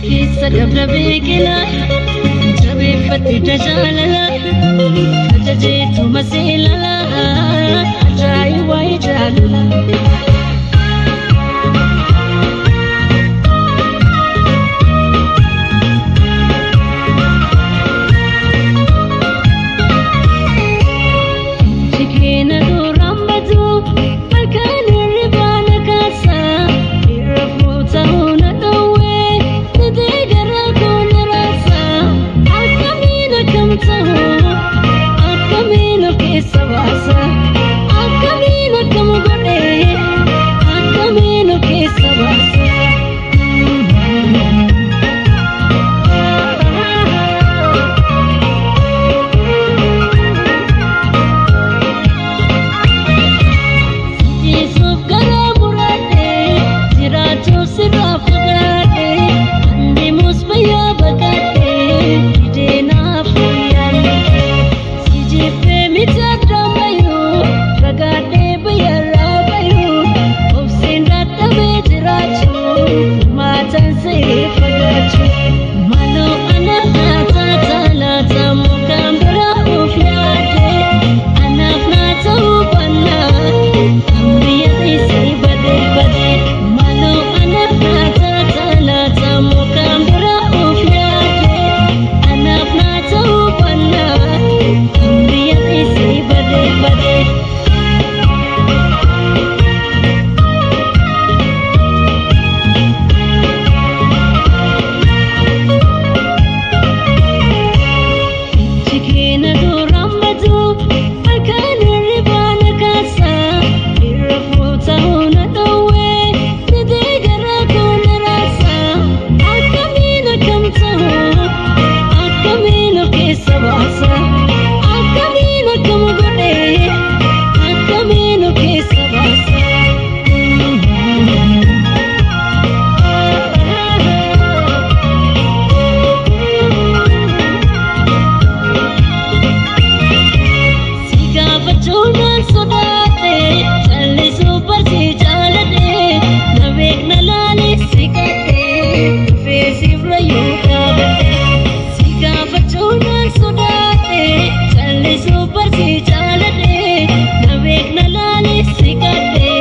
Keessa gabra beekila jabeeffatti jaalala ajajeetu maseelala ajaa'iba jaalala. Jikeena duraan badu halkan hirribaa na kaasa irra fuuta'uu na dhowwee didee garaa koo na raasa akkamiin akkam ta'u akkamiin of keessa baasa akkamiin akkam godhee akkamiin of keessa baasa. Yesuuf garaa muraadhee jiraachuuf sirraa fagaadhee andeemus fayyaa baqaadhee didee naaf yaadne si jibbee miti addaan bayuu fagaadhee bayyarraa bayuu obseen dadhabee jiraachuu maataan siree fagaachuu maaloo ana taataa laata mukaan biraa of yaadde anaaf naa ta'uu bannaa. Ambiya isii bade bade malo anaaf naa taata laata mukaan bira of yaade anaaf naa ta'uu bannaa ambiya isii bade bade. Jikeena duraan badu halkan hirribaa na kaasa irra fuuta'uu na dhowwee didee garaa koo na raasa akkamiin akkam ta'u akkamiin of keessa baasa akkamiin akkam godhee akkamiin of keessa baasa. Si gaafachuudhaan sodaadhe callisuu barsii jaaladhe na beekna laalee si qadhe dhufee siif rayyuu dhaabadhe. Si gaafachuudhaan sodaadhe callisuu barsii jaaladhe na beekna laalee si qadhe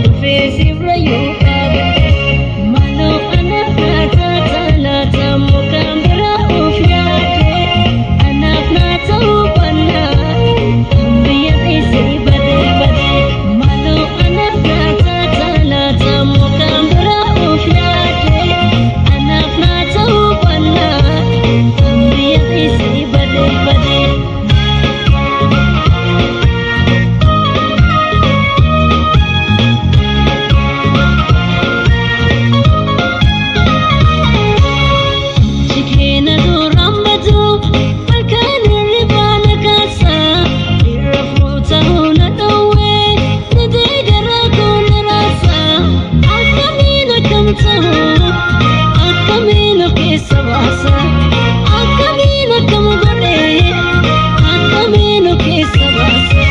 dhufee siif rayyuu dhaabadhe. Maaloo anaaf naa taata laata mukaan biraa of yaadde anaaf naa ta'uu bannaa. Ambiya isii bade bade malo anaaf naa taata laata mukaan bira of yaade anaaf naa ta'uu bannaa ambiya isii bade bade. Jikeena duraan badu halkan hirribaa na kaasa irra fuuta'uu na dhowwee didee garaa koo na raasa akkamiin akkam ta'u akkamiin of keessa baasa akkamiin akkam godhee akkamiin of keessa baasa.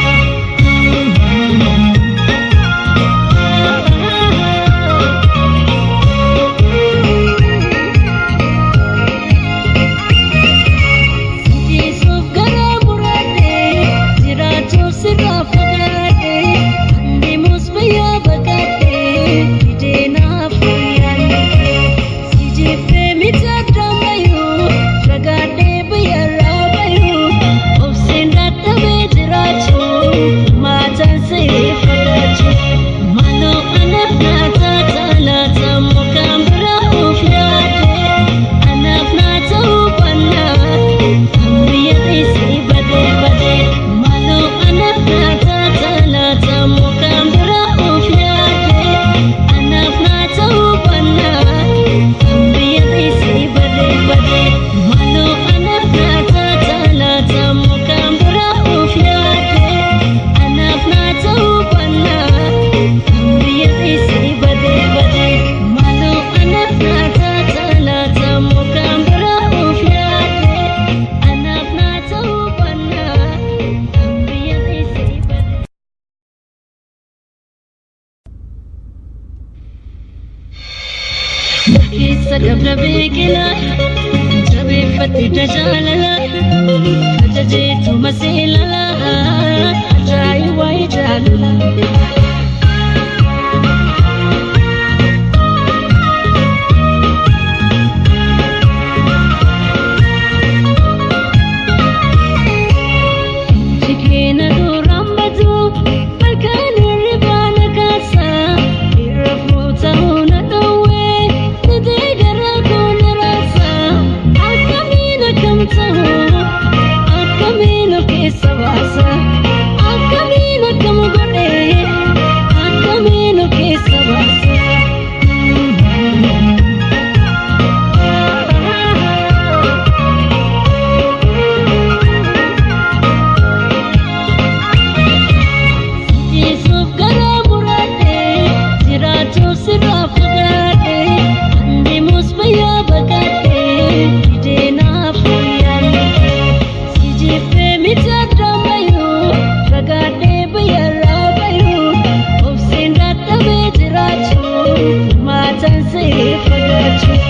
Yesuuf garaa muraadhee jiraachuuf sirraa fagaadhee andeemus fayyaa baqaadhee didee naaf yaadne. Keessa gabra beekila jabeeffatti jaalala ajajeetu maseelala ajaa'iba jaalala. Jikeena duraan badu halkan hirribaa na kaasa dhiira fuuta'uu na dhowwee didee garaa koo na raasa akkamiin akkam ta'u akkamiin of keessa baasa akkamiin akkam godhee akkamiin of keessa baasa. Yesuuf garaa muraadhee jiraachuuf sirraa fagaadhee andeemus fayyaa baqaadhee didee naaf fayyaadhee si jibbee miti addaan bayuu fagaadhee bayyarraa bayuu obseen dadhabee jiraachuu maataan sa'ee fagaachuu.